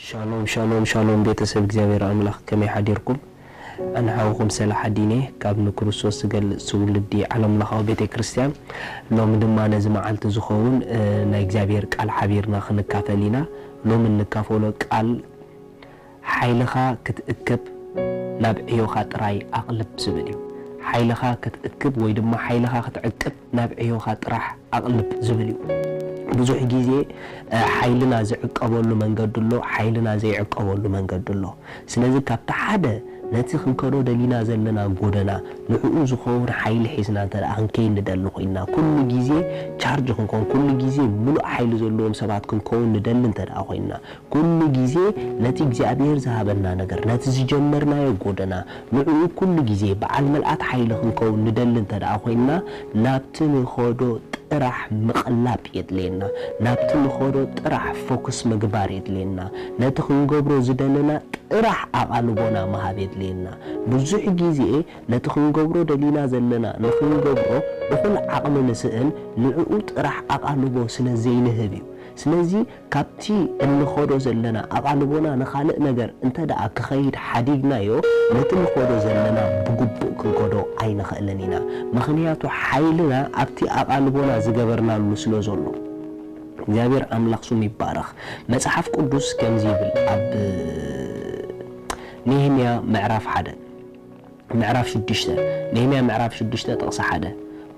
ሻሎም ሻሎም ሻሎም ቤተሰብ እግዚኣብሔር ኣምላኽ ከመይ ሓዲርኩም? ኣነ ሓውኹም ሰላሓዲን እየ ካብ ንክርስቶስ ዝገልጽ ትውልዲ ዓለምለኻዊ ቤተ ክርስቲያን። ሎሚ ድማ ነዚ መዓልቲ ዝኸውን እ፣ ናይ እግዚኣብሔር ቃል ሓቢርና ክንካፈል ኢና። ሎሚ እንካፈሎ ቃል ሓይልኻ ክትእክብ ናብ ዕዮኻ ጥራይ ኣቕልብ ዝብል እዩ። ሓይልኻ ክትእክብ ወይ ድማ ሓይልኻ ክትዕቅብ ናብ ዕዮኻ ጥራሕ ኣቕልብ ዝብል እዩ። ብዙሕ ግዜ እ፣ ሓይልና ዝዕቀበሉ መንገዲ ኣሎ፣ ሓይልና ዘይዕቀበሉ መንገዲ ኣሎ። ስለዚ ካብቲ ሓደ ነቲ ክንከዶ ደሊና ዘለና ጎደና ንዕኡ ዝኸውን ሓይሊ ሒዝና እንተ ደኣ ክንከይድ ንደሊ ኮይንና፣ ኩሉ ግዜ ቻርጅ ክንከውን፣ ኩሉ ግዜ ምሉእ ሓይሊ ዘለዎም ሰባት ክንከውን ንደሊ እንተ ደኣ ኮይንና፣ ኩሉ ግዜ ነቲ እግዚኣብሔር ዝሃበና ነገር፣ ነቲ ዝጀመርናዮ ጎደና፣ ንዕኡ ኩሉ ግዜ በዓል ምልኣት ሓይሊ ክንከውን ንደሊ እንተ ደኣ ኮይንና፣ ናብቲ ንኸዶ ጥራሕ ምቕላብ የድልየና። ናብቲ ንኸዶ ጥራሕ ፎክስ ምግባር የድልየና። ነቲ ክንገብሮ ዝደለና ጥራሕ ኣቓልቦና ምሃብ የድልየና። ብዙሕ ግዜ ነቲ ክንገብሮ ደሊና ዘለና ንኽንገብሮ እኹል ዓቕሚ ንስእን፣ ንዕኡ ጥራሕ ኣቓልቦ ስለ ዘይንህብ እዩ። ስለዚ ካብቲ እንኸዶ ዘለና ኣቓልቦና ንኻልእ ነገር እንተ ደኣ ክኸይድ ሓዲግናዮ፣ ነቲ ንኸዶ ዘለና ብግቡእ ክንከዶ ኣይንኽእልን ኢና። ምኽንያቱ ሓይልና ኣብቲ ኣቓልቦና ዝገበርናሉ ስለ ዘሎ። እግዚኣብሔር ኣምላኽ ስሙ ይባረኽ። መጽሓፍ ቅዱስ ከምዚ ይብል ኣብ ነህምያ ምዕራፍ ሓደ ምዕራፍ ሽዱሽተ፣ ነህምያ ምዕራፍ ሽዱሽተ ጥቕሲ ሓደ፣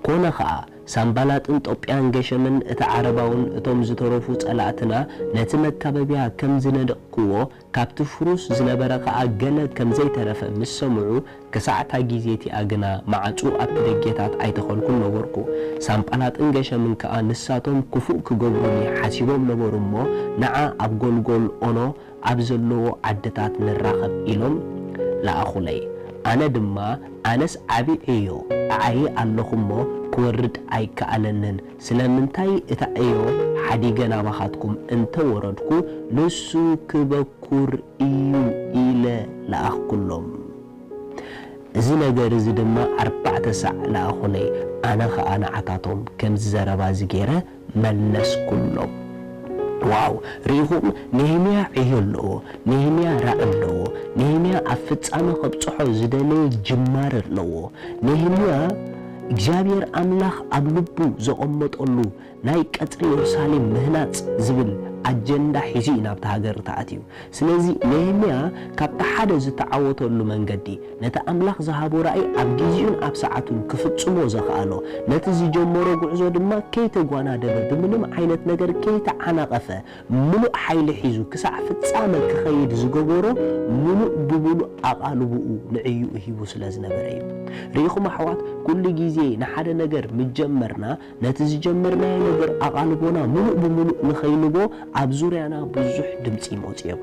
ኮነ ኸኣ ሳምባላጥን ጦብያን ገሸምን እቲ ዓረባውን እቶም ዝተረፉ ጸላእትና ነቲ መካበብያ ከም ዝነደቕክዎ፣ ካብቲ ፍሩስ ዝነበረ ኸኣ ገለ ከም ዘይተረፈ ምስ ሰምዑ፣ ክሳዕ እታ ግዜ እቲኣ ግና ማዕጹ ኣብቲ ደጌታት ኣይተኸልኩን ነበርኩ። ሳምባላጥን ገሸምን ከኣ ንሳቶም ክፉእ ክገብሩኒ ሓሲቦም ነበሩ እሞ፣ ንዓ ኣብ ጎልጎል ኦኖ ኣብ ዘለዎ ዓድታት ንራኸብ ኢሎም ለኣኹለይ። ኣነ ድማ፣ ኣነስ ዓቢ ዕዮ ኣዓዪ ኣለኹ እሞ፣ ክወርድ ኣይከኣለንን። ስለምንታይ እታ ዕዮ ሓዲገ ናባኻትኩም እንተ ወረድኩ፣ ንሱ ክበኩር እዩ ኢለ ለኣኽኩሎም። እዚ ነገር እዚ ድማ ኣርባዕተ ሳዕ ለኣኹለይ፣ ኣነ ኸኣ ንዓታቶም ከምዚ ዘረባ እዚ ገይረ መለስኩሎም። ዋው! ርኢኹም፣ ነህምያ ዕዮ ኣለዎ፣ ነህምያ ራኢ ኣለዎ፣ ነህምያ ኣብ ፍጻመ ከብጽሖ ዝደለየ ጅማር ኣለዎ። ነህምያ እግዚኣብሔር ኣምላኽ ኣብ ልቡ ዘቐመጠሉ ናይ ቀጽሪ የሩሳሌም ምህናጽ ዝብል ኣጀንዳ ሒዙ እዩ ናብቲ ሃገር ተኣትዩ። ስለዚ ነህምያ ካብቲ ሓደ ዝተዓወተሉ መንገዲ፣ ነቲ ኣምላኽ ዝሃቦ ራእይ ኣብ ግዜኡን ኣብ ሰዓቱን ክፍጽሞ ዘኽኣሎ፣ ነቲ ዝጀመሮ ጉዕዞ ድማ ከይተጓናደበ፣ ብምንም ዓይነት ነገር ከይተዓናቐፈ፣ ምሉእ ሓይሊ ሒዙ ክሳዕ ፍጻመ ክኸይድ ዝገበሮ፣ ምሉእ ብምሉእ ኣቓልቦኡ ንዕዮኡ ሂቡ ስለ ዝነበረ እዩ። ርኢኹም ኣሕዋት፣ ኩሉ ግዜ ንሓደ ነገር ምስ ጀመርና፣ ነቲ ዝጀመርናዮ ነገር ኣቓልቦና ምሉእ ብምሉእ ንኸይንቦ ኣብ ዙርያና ብዙሕ ድምጺ ይመጹ እዮም።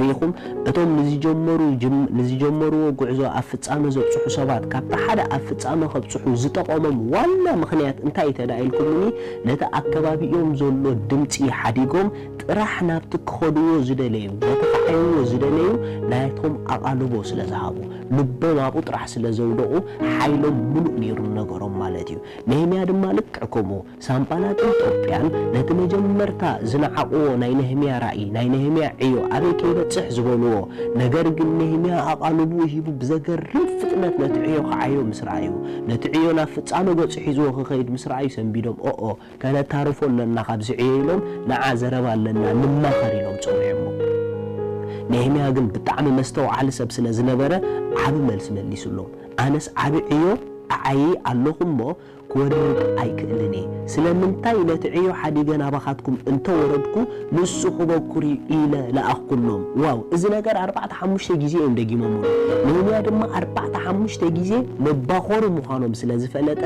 ርኢኹም፣ እቶም ንዝጀመሩ ጅም-፣ ንዝጀመርዎ ጉዕዞ ኣብ ፍጻመ ዘብጽሑ ሰባት፣ ካብቲ ሓደ ኣብ ፍጻመ ከብጽሑ ዝጠቐሞም ዋና ምኽንያት እንታይ እዩ ተዳ ኢልኩምኒ፣ ነቲ ኣከባቢኦም ዘሎ ድምጺ ሓዲጎም ጥራሕ ናብቲ ክኸድዎ ዝደለዩ፣ ነቲ ክዓይዎ ዝደለዩ ናይቶም ኣቓልቦ ስለ ዝሃቡ፣ ልቦም ኣብኡ ጥራሕ ስለ ዘውደቑ፣ ሓይሎም ምሉእ ነይሩ ነገሮም ማለት እዩ። ነህምያ ድማ ልክዕ ከምኡ፣ ሳንባላጥን ጦብያን ነቲ መጀመርታ ዝነዓቕዎ ናይ ነህምያ ራእይ፣ ናይ ነህምያ ዕዮ ኣበይ ከይበጽሕ ዝበልዎ፣ ነገር ግን ነህምያ ኣቓልቦኡ ሂቡ ብዘገርም ፍጥነት ነቲ ዕዮ ክዓዮ ምስ ረኣዩ፣ ነቲ ዕዮ ናብ ፍጻመ ገጹ ሒዝዎ ክኸይድ ምስ ረኣዩ ሰንቢዶም፣ ኦኦ፣ ከነታርፎ ኣለና ካብዚ ዕዮ ኢሎም፣ ንዓ ዘረባ ኣለና ንማኸር ኢሎም ጸዊዖሞ። ነህምያ ግን ብጣዕሚ መስተውዓሊ ሰብ ስለ ዝነበረ ዓቢ መልሲ መሊሱሎም። ኣነስ ዓቢ ዕዮ ኣዓዪ ኣለኹ እሞ ክወርድ ኣይክእልን እየ። ስለምንታይ ነቲ ዕዮ ሓዲገ ናባኻትኩም እንተወረድኩ ንሱ ክበኩር እዩ ኢለ ለኣኽኩሎም። ዋው! እዚ ነገር ኣርባዕተ ሓሙሽተ ግዜ እዮም ደጊሞምሉ። ነህምያ ድማ ኣርባዕተ ሓሙሽተ ግዜ መባኾሪ ምዃኖም ስለ ዝፈለጠ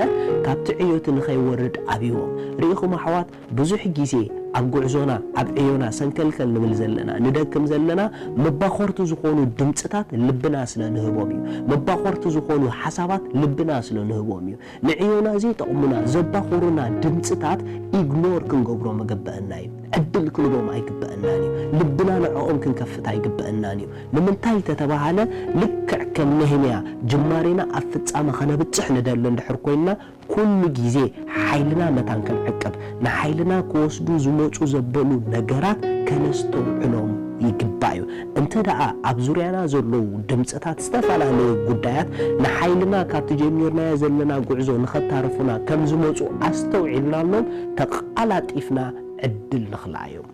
ካብቲ ዕዮ እቲ ንኸይወርድ ኣብይዎም። ርኢኹም ኣሕዋት፣ ብዙሕ ግዜ ኣብ ጉዕዞና፣ ኣብ ዕዮና ሰንከልከል ንብል ዘለና፣ ንደክም ዘለና፣ መባኾርቲ ዝኾኑ ድምጽታት ልብና ስለ ንህቦም እዩ። መባኾርቲ ዝኾኑ ሓሳባት ልብና ስለ ንህቦም እዩ። ንዕዮና ዘይጠቕሙና፣ ዘባኹሩና ድምጽታት ኢግኖር ክንገብሮም ይግበአና እዩ። ዕድል ክንህቦም ኣይግበአናን እዩ። ልብና ንዕኦም ክንከፍት ኣይግበአናን እዩ። ንምንታይ ተተባሃለ፣ ልክዕ ከም ነህምያ ጅማሬና ኣብ ፍጻመ ከነብጽሕ ንደሊ እንድሕር ኮይንና፣ ኩሉ ግዜ ሓይልና መታን ክንዕቅብ፣ ንሓይልና ክወስዱ ዝመጹ ዘበሉ ነገራት ከነስተውዕሎም ይግባእ እዩ። እንተ ደኣ ኣብ ዙርያና ዘለዉ ድምጽታት ዝተፈላለዩ ጉዳያት ንሓይልና ካብቲ ጀሚርናዮ ዘለና ጉዕዞ ንኸታርፉና ከም ዝመጹ ኣስተውዒልናሎም፣ ተቓላጢፍና ዕድል ንኽልኣዮም።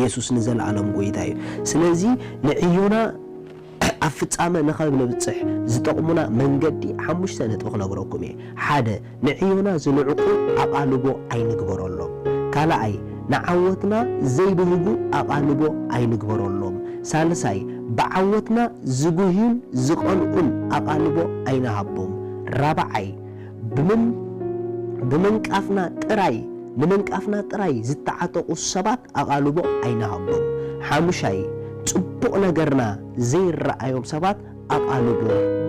የሱስ ንዘለኣለም ጐይታ እዩ። ስለዚ ንዕዮና ኣብ ፍጻመ ንኸብ ንብጽሕ ዝጠቕሙና መንገዲ ሓሙሽተ ነጥቢ ክነግረኩም እየ። ሓደ፣ ንዕዮና ዝንዕቑ ኣቓልቦ ኣይንግበረሎም። ካልኣይ፣ ንዓወትና ዘይብህጉ ኣቓልቦ ኣይንግበረሎም። ሳልሳይ፣ ብዓወትና ዝጉህዩን ዝቐንኡን ኣቓልቦ ኣይንሃቦም። ራብዓይ፣ ብምን-፣ ብምንቃፍና ጥራይ፣ ንምንቃፍና ጥራይ ዝተዓጠቑ ሰባት ኣቓልቦ ኣይንሃቦም። ሓሙሻይ፣ ጽቡቕ ነገርና ዘይረኣዮም ሰባት ኣቓልቦ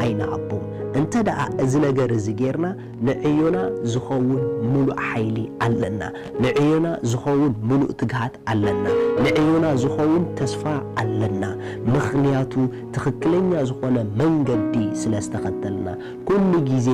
ኣይንሃቦም። እንተ ደኣ እዚ ነገር እዚ ጌርና፣ ንዕዮና ዝኸውን ምሉእ ሓይሊ ኣለና። ንዕዮና ዝኸውን ምሉእ ትግሃት ኣለና። ንዕዮና ዝኸውን ተስፋ ኣለና። ምኽንያቱ ትኽክለኛ ዝኾነ መንገዲ ስለ ዝተኸተልና። ኩሉ ግዜ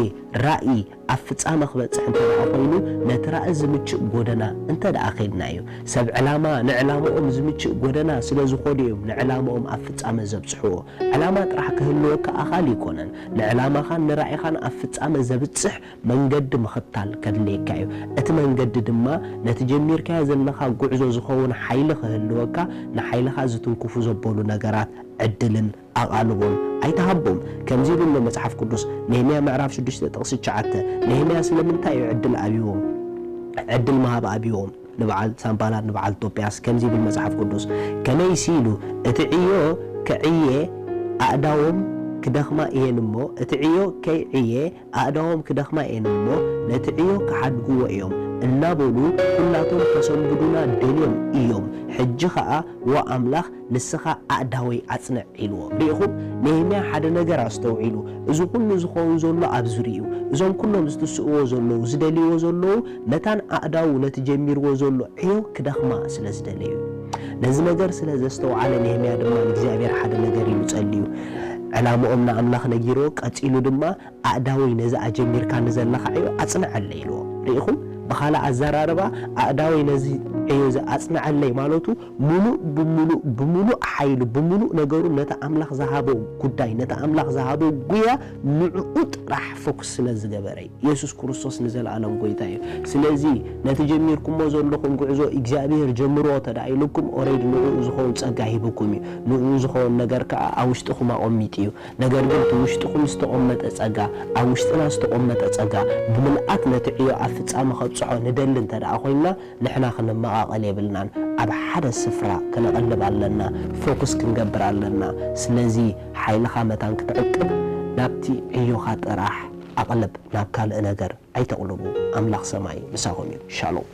ራእይ ኣብ ፍጻመ ክበጽሕ እንተ ደኣ ኮይኑ፣ ነቲ ራእይ ዝምችእ ጎደና እንተ ደኣ ኸይድና እዩ። ሰብ ዕላማ ንዕላምኦም ዝምችእ ጎደና ስለ ዝኾዱ እዮም ንዕላምኦም ኣብ ፍጻመ ዘብጽሕዎ። ዕላማ ጥራሕ ክህልወካ ኣኻሊ ኣይኮነን። ንዕላማኻን ንራእይኻን ኣብ ፍጻመ ዘብጽሕ መንገዲ ምኽታል ከድልየካ እዩ። እቲ መንገዲ ድማ ነቲ ጀሚርካዮ ዘለኻ ጉዕዞ ዝኸውን ሓይሊ ክህልወካ፣ ንሓይልኻ ዝትንክፉ ዘበሉ ነገራት ዕድልን ኣቓልቦን ኣይትሃቦም። ከምዚ ይብል ኣሎ መጽሓፍ ቅዱስ፣ ነህምያ ምዕራፍ ሽዱሽተ ጥቕሲ ትሽዓተ። ነህምያ ስለምንታይ እዩ ዕድል ኣብይዎም? ዕድል ምሃብ ኣብይዎም። ንበዓል ሳምባላድ፣ ንበዓል ጦብያስ ከምዚ ይብል መጽሓፍ ቅዱስ፣ ከመይሲ ኢሉ፣ እቲ ዕዮ ክዕየ ኣእዳዎም ክደኽማ እየን እሞ፣ እቲ ዕዮ ከይዕየ ኣእዳዎም ክደኽማ እየን እሞ፣ ነቲ ዕዮ ክሓድግዎ እዮም እናበሉ፣ ኩላቶም ከሰንብዱና ደልዮም እዮም። ሕጂ ኸኣ፣ ዎ ኣምላኽ፣ ንስኻ ኣእዳወይ ኣጽንዕ ኢልዎ። ርኢኹም? ነህምያ ሓደ ነገር ኣስተውዒሉ። እዚ ኩሉ ዝኸውን ዘሎ ኣብ ዙርያኡ፣ እዞም ኩሎም ዝትስእዎ ዘለዉ፣ ዝደልይዎ ዘለዉ፣ መታን ኣእዳዉ ነቲ ጀሚርዎ ዘሎ ዕዮ ክደኽማ ስለ ዝደለዩ እዩ። ነዚ ነገር ስለ ዘስተውዓለ ነህምያ ድማ ንእግዚኣብሔር ሓደ ነገር ኢሉ ጸልዩ። ዕላምኦም ንኣምላኽ ነጊርዎ፣ ቀጺሉ ድማ ኣእዳወይ ነዚ ኣጀሚርካኒ ዘለኻ ዕዮ ኣጽንዓለይ ኢልዎ። ርኢኹም? ብኻልእ ኣዘራርባ ኣእዳወይ ነዚ ዕዮ እዚ ኣጽንዓለይ ማለቱ ምሉእ ብምሉእ፣ ብምሉእ ሓይሉ፣ ብምሉእ ነገሩ ነቲ ኣምላኽ ዝሃቦ ጉዳይ፣ ነቲ ኣምላኽ ዝሃቦ ጉያ ንዕኡ ጥራሕ ፎኩስ ስለ ዝገበረ እዩ። የሱስ ክርስቶስ ንዘለኣለም ጐይታ እዩ። ስለዚ ነቲ ጀሚርኩሞ ዘለኹም ጉዕዞ እግዚኣብሔር ጀምርዎ እንተ ደኣ ኢሉኩም፣ ኦሬዲ ንዕኡ ዝኸውን ጸጋ ሂቡኩም እዩ። ንዕኡ ዝኸውን ነገር ከኣ ኣብ ውሽጥኹም ኣቐሚጡ እዩ። ነገር ግን እቲ ውሽጥኹም ዝተቐመጠ ጸጋ፣ ኣብ ውሽጥና ዝተቐመጠ ጸጋ ብምልኣት ነቲ ዕዮ ኣብ ፍጻመ ከብጽሖ ንደሊ እንተ ደኣ ኮይንና፣ ንሕና ክንመቓቐል የብልናን። ኣብ ሓደ ስፍራ ክነቐልብ ኣለና፣ ፎኩስ ክንገብር ኣለና። ስለዚ ሓይልኻ መታን ክትዕቅብ ናብቲ ዕዮኻ ጥራሕ ኣቕልብ፣ ናብ ካልእ ነገር ኣይተቕልቡ። ኣምላኽ ሰማይ ምሳኹም እዩ። ሻሎም።